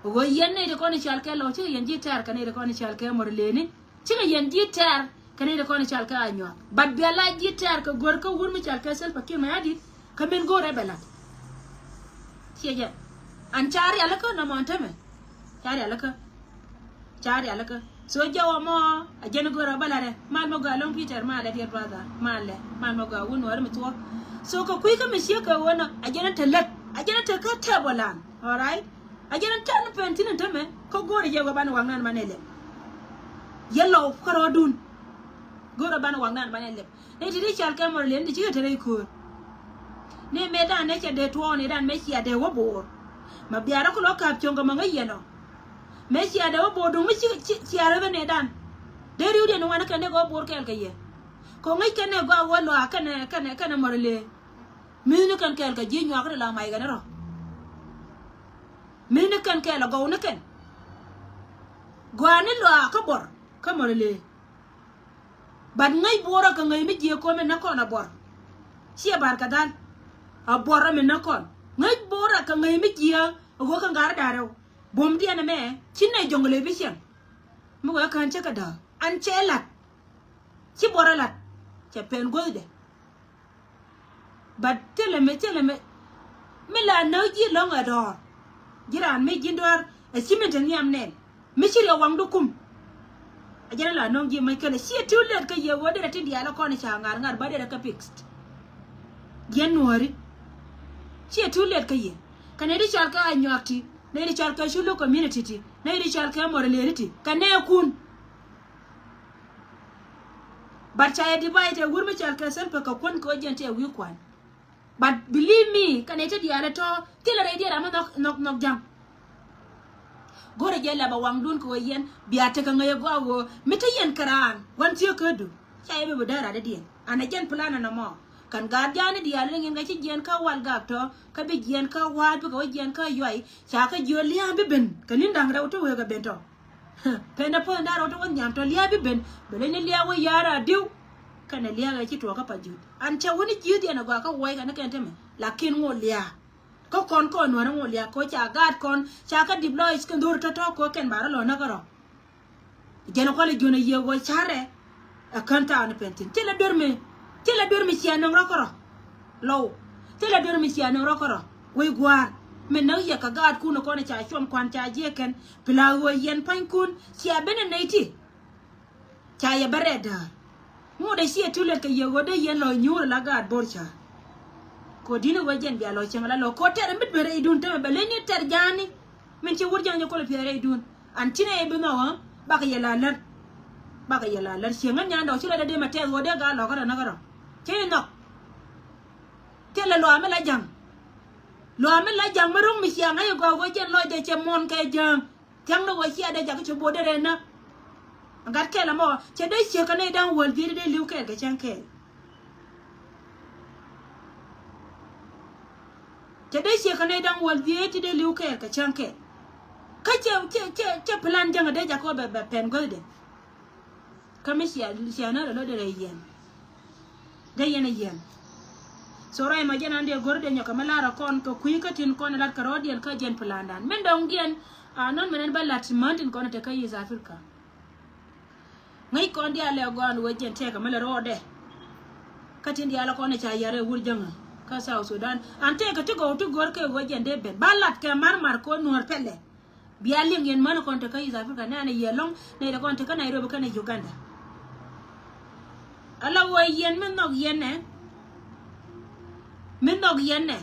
ɣöö yɛn nɛy ti kɔn i̱ cal kɛ Lɔw, cikɛ yɛn ji̱ tɛ̈r kɛ nɛy ti kɔn i̱ cal kɛ Murleni, cikɛ yɛn ji̱ tɛ̈r kɛ nɛy ti kɔn i̱ cal kɛ Anyuak. But bia la ji̱ tɛ̈r kɛ go̱r kä wur mi cal kɛ Salva Kiir Mayardit, kä min go̱rɛ bɛ la̱t. Ciɛ jɛ an ca rialikä nɔmɔ ɛn tämɛ. Ca rialikä. Ca rialikä. So jɛ wä mɔ a jɛn go̱rɛ bä la̱t ɛ. Mal mɛ gɔaa lo̱ŋ Peter, mal ɛ dear brother, mal ɛ, mal mɛ gɔaa wun wä ri mi thuɔ̱k. So kɛ kui̱ kä mi ciek kɛ wä nɔ a jɛn te lät, a jɛn te kä table an. All right. A jɛn tɛn pɛn thi̱n in tämɛ kä go̱o̱rɛ jɛ wä banɛ waŋnan banɛ lɛp. Yɛ Lɔw kä rɔɔdun. Go̱o̱rɛ banɛ waŋnan banɛ lɛp. Ni ti ti cal kɛ Murleni ti cikɛ te rɛy köör. Ni mëë dan nɛ cɛ dee tuɔɔk ni dan mëë cia dee wä bo̱o̱r. Ma biarä kulɔ ka̱p cio̱ŋ kɛ ma ŋäc yɛn ɔ. Mëë cia dee wä bo̱o̱r duŋ mi ci, ci, cia rɛ bä ni dan. Dee ri̱wdiɛn ni wanɛ kɛn dee kɛ wä bo̱o̱r kɛɛl kɛ yɛ. Kɛ ŋäc kɛn ni gɔaa wä luaak kɛnɛ, kɛnɛ, kɛnɛ Murleni. Mi̱thni kɛn kɛɛl kɛ ji̱ Nyuak kä ti la mac kɛn rɔ. Mi̱thni kɛn kɛɛl a gɔwni kɛn. Gɔaa ni luaak kä buɔr kä Murleni. But ŋäc buɔrä kɛ ŋäc mi jiɛ kɔn mi näk kɔn a buɔr. Ciɛ bar kɛ dhal. A buɔrä mi näk kɔn. Ŋäc buɔrä kɛ ŋäc mi jiɛ a ɣöö kɛ ŋa̱r da̱rɛw. Buɔ̱mdiɛn ɛmɛ ci nɛy Jɔŋlei bi ciɛŋ. Mi wee kään cä kɛ dääk an cɛ la̱t. Ci buɔrä la̱t. Cɛ pɛn guäthdɛ. But thilɛ mi, thilɛ mi, mi la näk ji̱ lɔ̱ŋ ɛ dɔ̱ɔ̱r. Ji̱ raan mi ji̱n dɔ̱ɔ̱r ɛ ci min te nhiam nɛn. Mi ci riɛk waŋdu kum. A jɛn la nɔŋ ji̱ mac kɛnɛ ciɛ too late kä yɛ wä derɛ tin diaal kɔn ca ŋa̱r ŋa̱r ba derɛ kä fixed. Jiɛn nuɔ̱ɔ̱ri. Ciɛ too late kä yɛ. Kɛ nɛy di cɔal kɛ Anyuak ti, nɛy di cɔal kɛ Shuluk community ti, nɛy di cɔal kɛ Murleni ti kɛ nɛɛkun. But ca yɛ divide ɛ wur mi cɔal kɛ Salva kɛ kuän kɛ ɣöö jɛn tɛ wi̱i̱ kuan. But believe me, kɛ nɛy ti diaal ɛ tɔ̱ thilɛ rɛy diɛɛr ram mi nhɔk, nhɔk, nhɔk ja̱ŋ. Go̱rɛ jɛ lɛp a waŋdun kɛ ɣöö yɛn bia tekɛ ŋäc a gɔaa ɣöö mi te yɛn kɛ raan gua̱n thieekädu. Ca yɛ bi bi däär radädiɛn an ɛ jɛn plan ɛn ɛmɔ. Kɛn gaat ja̱a̱ni diaal ni ŋi̱n kɛ ci jiɛɛn kä Walgak tɔ̱ kä bi jiɛɛn kä Wa̱a̱t bikɛ wä jiɛɛn kä Yuay. Ca kä jiö lia̱a̱ bi ben kɛ ni̱n da̱ŋ rɛw te wëë kɛ ben tɔ̱. Pɛn dä puɔ̱th in da̱ŋ rɛw te wä nhiam tɔ̱ lia̱a̱ bi ben bɛ leny ni lia̱a̱ wä ya̱a̱r a diw. Kɛnɛ lia̱a̱ ɛ ci tuɔɔk kä pa ji̱th an cɛ wä ni ji̱th yɛn a gɔaa kä wuɔy kɛn ni kɛn temɛ. Lakin ŋot lia̱a̱. Kä kɔn kɔn nuäärä ŋot lia̱a̱ kɛ ɣöö ca gaat kɔn ca kä deploy kɛ dho̱r tɔ̱tɔ̱ kɛ ɣöö kɛn ba rɔ lɔ näk kärɔ̱. Jɛn kualɛ jiön a yiëë ɣöö carɛ. Ɛ kän thaani pɛn thi̱n thilɛ duer mi, thilɛ duer mi cia nöŋ rɔ kärɔ̱. Lɔw. Thilɛ duer mi cia nöŋ rɔ kärɔ̱. Wec gua̱a̱r mi näk yɛ kɛ gaatkun kɔn ca cuɔm kua̱n ca jiɛk kɛn. Pila ɣöö yɛn pua̱nykun cia ben ɛ nɛy ti. Ca yɛ bä rɛɛt däär. Ŋot ɛ ciɛ too late kɛ yɛ ɣöö dee yɛn lɔ nyuur ala gaat bo̱r cäär. Kɛ ɣöö di̱n ɛ ɣöö jɛn bia lɔ cieŋ ala lɔ kɛ ɣöö tɛr mi ben rɛydun temɛ bɛ leny ni tɛr ja̱a̱ni. Min ci wur ja̱a̱ni kulɛ piɛth rɛydun an ci nɛ yɛ bi nhɔk ɣä. Bakɛ yɛ la lär. Bakɛ yɛ la lär cieŋ ŋän nyandɛ ɣöö ci lɔ dee dee mɛ tɛth ɣöö dee gaat lɔ kärɔ̱ näk kärɔ̱. Ci nhɔk. Thilɛ luaak mi la ja̱ŋ. Luaak mi la ja̱ŋ mi ro̱ŋ mi ciaŋ ɛ yɛ gɔaa ɣöö jɛn lɔcdɛ cɛ muɔ̱ɔ̱n kɛ ja̱a̱ŋ. Thia̱ŋ ni wä cia dee jakä ci bo̱o̱t dee rɛn nä. Gat kɛl ɛmɔ cɛ dee ciek kɛ nɛy da̱ŋ wäl dhieec dee li̱w kɛɛl kɛ cäŋ kɛɛl. Cɛ dee ciek kɛ nɛy da̱ŋ wäl dhieec ti dee li̱w kɛɛl kɛ cäŋ kɛɛl. Kä cɛ, cɛ, cɛ, cɛ plan jäŋ dee jakä bɛ, bɛ pɛn guäthdɛ. Kä mi cia, cia nä rɛ lo̱ derɛ yiɛn. Dee yɛn a yiɛn. So ruac ma jɛn an dee go̱r dee nyɔk kɛ mi lar a kɔn kɛ kui̱ kä tin kɔn lat kɛ rɔɔdiɛn kä jɛn plandan min dɔŋdiɛn. A nɔn mi nɛn bä lat män tin kɔn te kä East Africa. Ŋäc kɔn diaal lɛ gɔaan wee jɛn tɛkɛ mi lɛ rɔɔdɛ. Kä tin diaal kɔn ca yar ɛ wur jäŋä kä South Sudan an tɛkɛ ti gɔw ti go̱r kɛ wee jɛn dee ben ba lat kɛ mar mar kɛ nuɔr pɛlɛ. Bia liŋ yɛn män kɔn te kä East Africa nɛnɛ yɛ lɔŋ nɛy te kɔn te kä Nairobi kɛnɛ Uganda. Ala wä yɛn mi nhɔk yɛn nɛ. Mi nhɔk yɛn nɛ.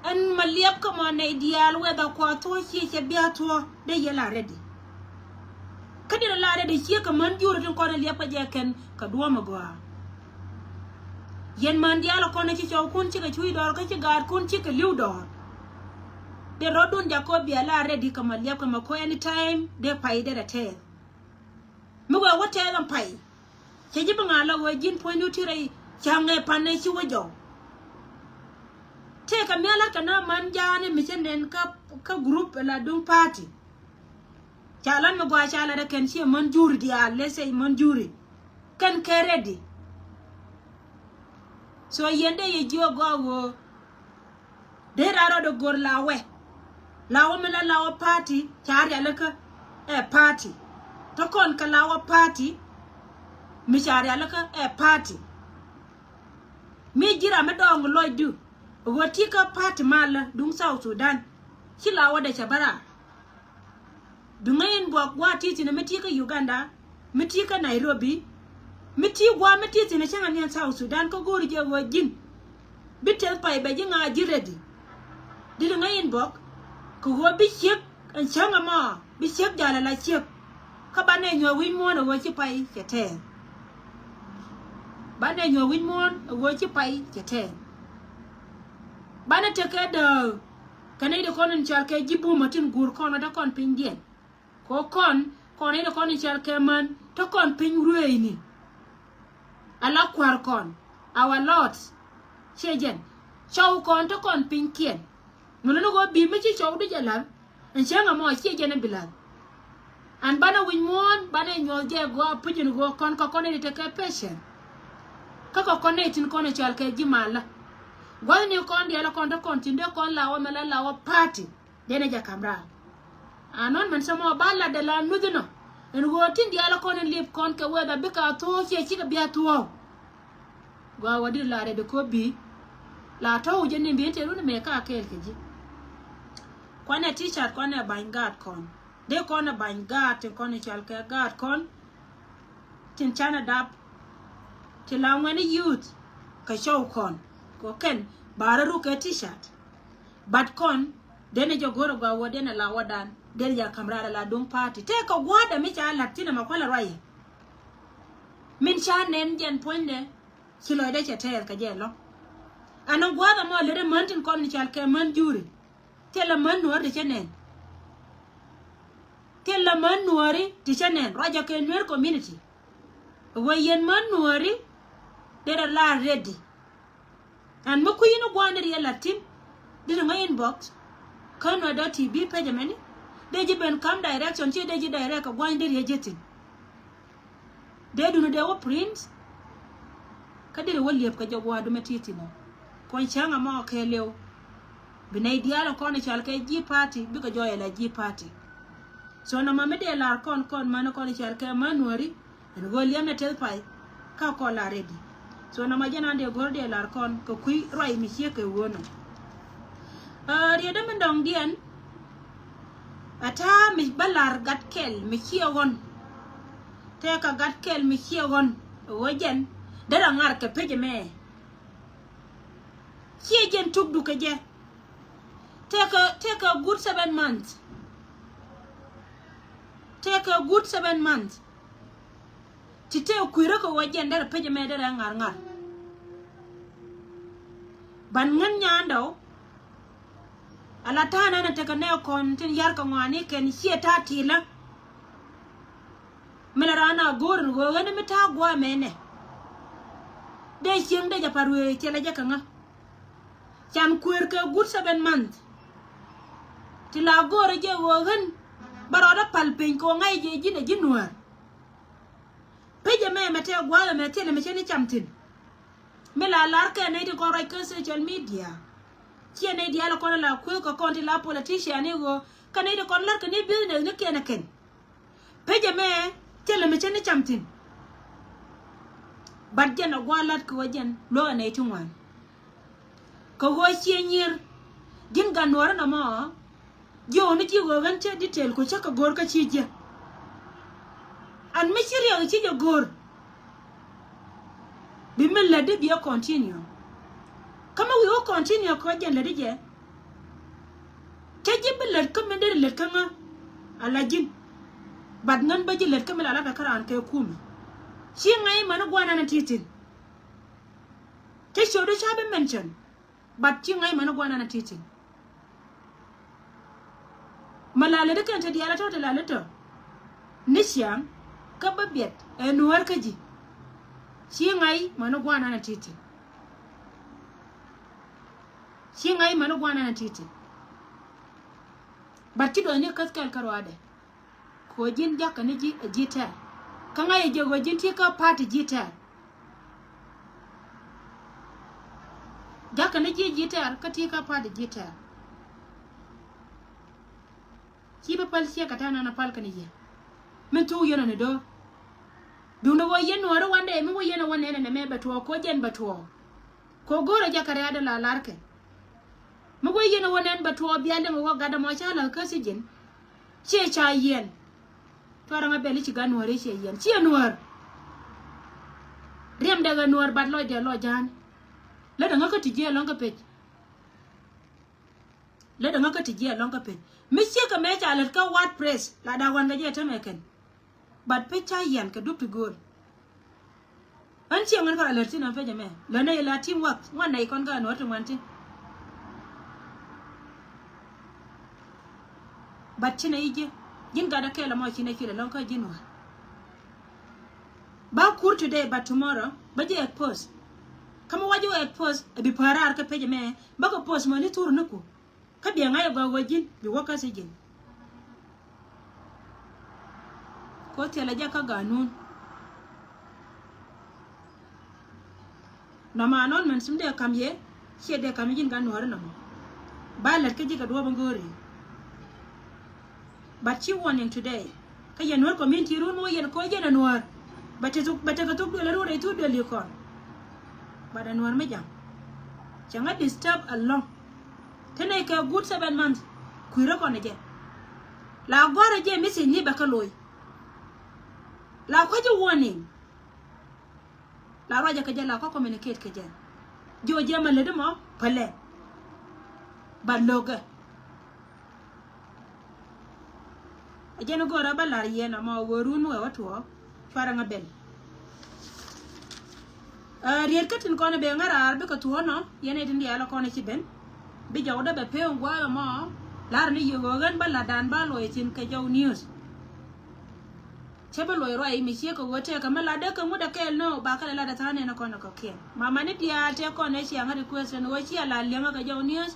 Ɛn ma liɛp kä mɔ nɛy diaal whether kua thuɔ cie cɛ bia thuɔ dee yɛ la ready. Kä diɛn la ready cie kɛ män juri tin kɔn liɛp kä jɛ kɛn kɛ duɔ̱ɔ̱m ɛ gɔaa. Yɛn män diaal kɔn ci cɔwkun cikɛ cuc dɔɔr kä ci gaatkun cikɛ li̱w dɔɔr. Dee rɔ̱dun jakɔ bia la ready kɛ ma liɛp kɛ ma ko anytime dee pay dee rɛ tɛɛth. Mi wee wä tɛɛth ɛn pay. Cɛ ji̱ bi ŋa̱a̱ la wee ji̱n puɔ̱nydu ti rɛy ca ŋɛ pan ɛ ci wä jɔw. Tëëkɛ mia̱ la̱t kɛ na man ja̱a̱ni mi cä nɛn kä, kä group la duŋ party. Ca lat mi gɔaa ca lat ɛ kɛn ciɛ män juri diaal, let's say män juri. kɛn kɛ ready. So yɛn dee yɛ jiök gɔaa ɣöö dee raa rɔɔdɛ go̱r lawɛ. Lawɛ mi la lawɛ party ca rialikä ɛ party. Tɔ kɔn kɛ lawɛ party mi ca rialikä ɛ party. Mi ji̱ ram mi dɔɔŋ lɔcdu ɣöö ti̱i̱ kä party malä duŋ South Sudan. Ci lawä dee cɛ bä raar. Bi ŋäc inbox gua̱a̱th ti thi̱n mi ti̱i̱ kä Uganda, mi ti̱i̱ kä Nairobi, mi ti̱i̱ gua̱a̱th mi ti̱i̱ thi̱n cäŋ aniɛn South Sudan kä go̱o̱ri jɛ ɣöö ji̱n bi teth pay bɛ ji̱ ŋa̱a̱ ji̱ ready. Di̱t ŋäc inbox kɛ ɣöö bi ciek ɛn cäŋ ɛmɔ bi ciek jal ala ciek. Kä banɛ nyuɔ̱th wi̱c muɔ̱ɔ̱n ɛ ɣöö ci pay cɛ tɛɛn. Banɛ nyuɔ̱th wi̱c muɔ̱ɔ̱n ɛ ɣöö ci pay cɛ tɛɛn. Banɛ tekɛ dääk kɛ nɛy ti kɔn in cɔal kɛ ji̱ bumä tin guur kɔn ɛ te kɔn pinydiɛn. Kɛ kɔn kɔn nɛy ti kɔn in cɔal kɛ män te kɔn piny rueecni. Ala kua̱r kɔn our lords. Ciɛ jɛn cɔw kɔn te kɔn pinykiɛn. Ŋuni ni ɣöö bi mi ci cɔwdu jɛ la̱r. Ɛn cäŋ ɛmɔ ciɛ jɛn ɛ bi la̱r. An banɛ wi̱c muɔ̱ɔ̱n banɛ nyuɔ̱th jɛ gɔaa puc in ɣöö kɔn kɛ kɔn in tekɛ patient. Kä kɛ kɔn nɛy tin kɔn in cɔal kɛ ji̱ malä. Gua̱thni kɔn diaal kɔn te kɔn tin dee kɔn lawä mɛ la lawä party. Dee ni jɛ ka̱m raar. Anɔn mɛn cä mɔ ba lat dee la nuth inɔ. Ɛn ɣöö tin diaal kɔn in lip kɔn kɛ whether bikɛ a thuɔ̱ɔ̱ ciɛ cikɛ bia thuɔ̱ɔ̱. Gɔaa wä dit la rɛd ko̱ bi la tɔ̱ wä jɛ ni bi in te run mɛ ka kɛɛl kɛ ji̱. Kuanɛ t-shirt kuanɛ ba̱ny gaat kɔn. Dee kɔn ɛ ba̱ny gaat tin kɔn in cɔal kɛ gaat kɔn. Tin canɛ dap ti la ŋuɛni youth kɛ cɔw kɔn kɛ kɛn ba rɛ ruk kɛ t-shirt. But kɔn denɛ jɛ go̱rɛ gɔaa wä denɛ la wä dan denɛ jɛ ka̱m raar la duŋ party tëë kɛ gua̱a̱dɛ mi ca la̱t thinɛ ma kualɛ ruayɛ. Min ca nɛn jɛn puɔ̱nydɛ ci lɔcdɛ cɛ tɛɛth kɛ jɛ lɔ̱ŋ. Ɛn gua̱a̱dɛ mɔ lät ɛ män tin kɔn ni cal kɛ män juri. Thilɛ män nuɔ̱ɔ̱ri ti cä nɛn. Thilɛ män nuɔ̱ɔ̱ri ti cä nɛn ruacä kɛ Nuer community. Wee yɛn män nuɔ̱ɔ̱ri derɛ la ready. Ɛn mi kui̱ ni gua̱a̱n ni riɛ la̱t thi̱n. Deri ŋäc inbox kä Nuer dot T V page mɛni. Dee ji̱ ben ka̱m direction ci dee ji̱ direct kɛ gua̱a̱n deri yɛ ji̱ thi̱n. Dee duni dee wä print. Kä deri wä liep kɛ jɛ gua̱a̱ dumɛ ti thi̱n ɔ. Kuɔny cäŋ ɛmɔ kɛɛliw. Bi nɛy diaal in kɔn i̱ cɔal kɛ ji̱ party bikɛ jɔɔyɛ la ji̱ party. So nɔmɔ mi dee lar kɔn kɔn män kɔn i̱ cɔal kɛ män nuɔ̱ɔ̱ri. Ɛn ɣöö liɛmɛ teth pay ka kɔn la ready. So nɔmɔ jɛn an dee go̱r dee lar kɔn kɛ kui̱ ruac mi ciek kɛ ɣöö nɔ. Aa, riet dämi dɔ̱ŋdiɛn. Ɛ ta̱a̱ mi bä lar gat kɛl mi ciɛ ɣɔn. Tëëkɛ gat kɛl mi ciɛ ɣɔn ɛ ɣöö jɛn derɛ ŋar kɛ pec ɛmɛ. Ciɛ jɛn tukdu kɛ jɛ. Tëëkɛ, tëëkɛ good seven months. Tëëkɛ good seven months. Ti tëë kui̱rä kɛ ɣöö jɛn derɛ pec ɛmɛ derɛ ŋar ŋar. Ban ŋän nyandɔ. Ala ta̱a̱ nɛn a tekɛ nɛ kɔn tin yar kɛ ŋɔaani kɛn ciɛ ta̱a̱ ti̱i̱lä. Mi la raan a go̱o̱r in ɣöö ɣän mi ta̱a̱ gua̱a̱ mɛnɛ. Dee cieŋ dee jɛ pa̱r wee thilɛ jɛ kɛ ŋä. Can kueer kɛ good seven month. Ti la go̱o̱r jɛ ɣöö ɣän bä rɔɔdä pal piny kɛ ɣöö ŋa̱c jɛ ji̱n ɛ ji̱ nuäär. Pec ɛmɛ mɛ tɛɛ gua̱a̱th ɛmɛ thilɛ mi cä ni cam thi̱n. Mi la lar kɛ nɛy ti kɔn ruac kä social media. Ciɛ nɛy diaal kɔn la kueek kɛ kɔn ti la politician ni ɣöö kä nɛy ti kɔn lar kɛ ni business ni kɛn ɛ kɛn. Pec ɛmɛ thilɛ mi cä ni cam thi̱n. But jɛn ɛ gua̱a̱th lat kɛ ɣöö jɛn luäk ɛ nɛy ti ŋuan. Kɛ ɣöö ciɛ nyier ji̱n gat nuɔ̱ɔ̱ri nɔmɔ. Ji̱ ɣöö ni ji̱ ɣöö ɣän cä detail ku cä kɛ go̱o̱r kä ci ji̱. An mi ci riɛk ci jɛ go̱o̱r. Bi mi lätdi bi ɛ continue. Kä mi wi̱i̱ wä continue kɛ jɛn lätdi jɛ. Cä ji̱ bi lät kä mi deri lät kä ŋä. Ala ji̱n. But ŋän bä ji̱ lät kä mi la lat kä raan kɛ kumɛ. Ci ŋa̱c mani guanan a ti̱ti̱n. Cä ciötdu ca bi mention. But ci ŋa̱c mani guanan a ti̱ti̱n. Mɛ la lätdi kɛn te diaal a tɔ̱ te la lätdi tɔ̱. Ni ciaŋ kä bä biɛt ɛ nuäär kä ji̱. Ci ŋa̱c mani guanan a ti̱ti̱n. Ci ŋa̱c mani guanan a ti̱ti̱n. But ci duɔth ni käth kɛl kä ruaadɛ. Kɛ ɣöö ji̱n jakä ni ji̱ ɛ ji̱ tɛr. Kä ŋa̱c ɛ jɛ ɣöö ji̱n ti kä party ji̱ tɛr. Jakä ni ji̱ ji̱ tɛr kä ti kä party ji̱ tɛr. Ci bä päl ciek kɛ tɛn ɛn a päl kɛn yɛ. Min thuk yɛn ɔ ni do̱r. Duundɛ ɣöö yɛn nuɔ̱ɔ̱ri wandɛ mi wä yɛn ɛ wä nɛn ɛn ɛmɛ bɛ tuɔɔk koc jɛn bɛ tuɔɔk. Kɛ ɣöö go̱o̱rɛ jɛ kɛ rɛɛdɛ la larkɛ. Mi wee yɛn ɛ wä nɛn bɛ tuɔɔk bia liŋ ɛ wä gatdɛ mɔ ca la̱th kä thi̱ji̱n. Ciɛ ca yiɛn. Cuarɛ ŋa bɛl i̱ ci gat nuɔ̱ɔ̱ri ciɛ yiɛn ciɛ nuɔ̱ɔ̱r. Riɛmdɛ ɣä nuɔ̱ɔ̱r bat lɔcdɛ lɔc ja̱a̱n. Lätdɛ ŋä kä ti jiɛ lɔ̱ŋ kä pec. Lätdɛ ŋä kä ti jiɛ lɔ̱ŋ kä pec. Mi ciek kɛ mɛ ca lät kä wat press la da̱a̱k wan kɛ jɛ tämɛ kɛn. But pec ca yian kɛ dup ti gööl. Ɣän ciɛ ŋän kärɔa lät thin ɣän pec ɛmɛ lät nɛ yɛ la team work ŋuan nɛ ikɔn kä nuɔ̱ɔ̱r ti ŋuan ti. But ci nɛ i̱ ji̱ ji̱n gat ɛ kɛɛl ɛmɔ ci nɛ ci lɛ lɔ̱ŋ kä ji̱n wä. Ba kur today but tomorrow ba ji̱ expose. Kä mi wa ji̱ expose ɛ bi päär raar kä pec ɛmɛ bä kɛ post mɔ ni thur ni ku. Kä biɛ ŋa̱c ɛ gɔaa wä ji̱n bi wä kä thi̱ji̱n. Ko thilɛ jɛ kä ganun. Nɔmɔ announcement mi dee kam yɛ ciɛ dee kam yɛ ji̱n gan nuɔ̱ɔ̱ri nɔmɔ. Ba lät kä ji̱ kɛ duɔ̱ɔ̱p in go̱o̱ri. But ci warning today. Kä yɛn nuɔ̱ɔ̱r community run wä yɛn koc yɛn a nuɔ̱ɔ̱r. Bɛ tekɛ thuk duël a run rɛy thuk duël yi kɔn. But a nuɔ̱ɔ̱r mi ja̱ŋ cɛ ŋä disturb a lɔ̱ŋ. Te nɛy kɛ good seven months kui̱rä kɔn ɛ jɛ. La gɔ̱rä jɛ message ni bɛ kä lo̱c. La kua̱c jɛ warning. La ruacɛ kɛ jɛ la kɔ communicate kɛ jɛ. Jiɔ jɛ ma lätdä mɔ pälɛ. Ba lo̱kɛ. Ɛ jɛn go̱rä bä la̱r yɛn ɛmɔ wee run mi wee wä tuɔɔk. Cuarɛ ŋä ben. Ɛ riet kä tin kɔn ben ŋä raar bikɛ tuɔɔk nɔ yɛn ɛ tin diaal ɛ kɔn ɛ ci ben. Bi jɔwdä bɛ pee ŋua̱a̱ ɛmɔ. La̱r ni yɛ ɣöö ɣän bä la̱tdan ba luɔc thi̱n kɛ jɔw news. Cä bi luɔc ruac mi ciek kɛ ɣöö tëëkɛ mi latdä kɛ ŋut ɛ kɛɛl ni ɣöö ba kɛ lɛ latdɛ tha̱a̱ŋ nɛn ɛ kɔn ɛ kɔ̱kiɛn. Mamani diaal tëë kɔn ɛ cia ŋä request ɛn ɣöö cia la liɛŋä kɛ jɔw news.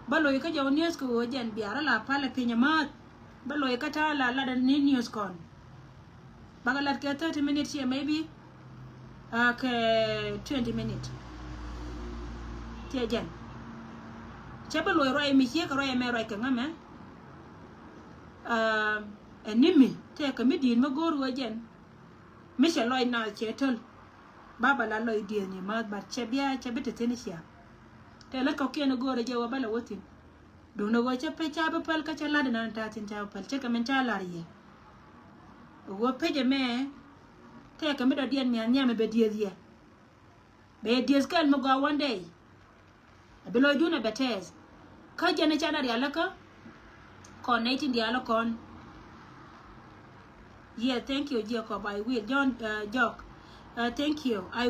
Bä loc kä jɔw news kɛ ɣöö jɛn bia rɔ la pal ɛ piny ɛ määth. Bä loc kä ta̱a̱ la latdɛ ni news kɔn. Bakɛ lat kɛ thirty minute ciɛ maybe. Ɛ kɛ twenty minute. Tiɛ jɛn. Cɛ bi luɔc ruac mi ciek kɛ ruac ɛmɛ ruac kɛ ŋä mɛ. Ɛ ni mi tëëkɛ mi di̱i̱t mi go̱o̱r ɣöö jɛn. Mi cɛ lɔc naath cɛ töl. Ba ba la lɔc diëëth ni määth but cɛ bia cɛ bi te thi̱n cia. Tëë lät kɔ̱kiɛn go̱o̱rɛ jɛ wä bä la wä thi̱n. Duundɛ ɣöö cä pec ca bi päl kä cä la̱t inan ta̱a̱ thi̱n ca bi päl ce̱tkɛ min ca la̱r yɛ. Ɣöö pec ɛmɛ tëëkɛ mi dɔ̱diɛn mia̱th nhiam ɛ bɛ diëëth yɛ. Bɛ yɛ diëëth kɛl mi gɔaa one day. Ɛ bi lɔcdun ɛ bɛ tɛɛth. Kä jɛn ɛ canɛ rialikä. Kɔn nɛy tin diaal ɛ kɔn. Yeah, thank you Jacob, I will. John, uh, Jock, uh, thank you. I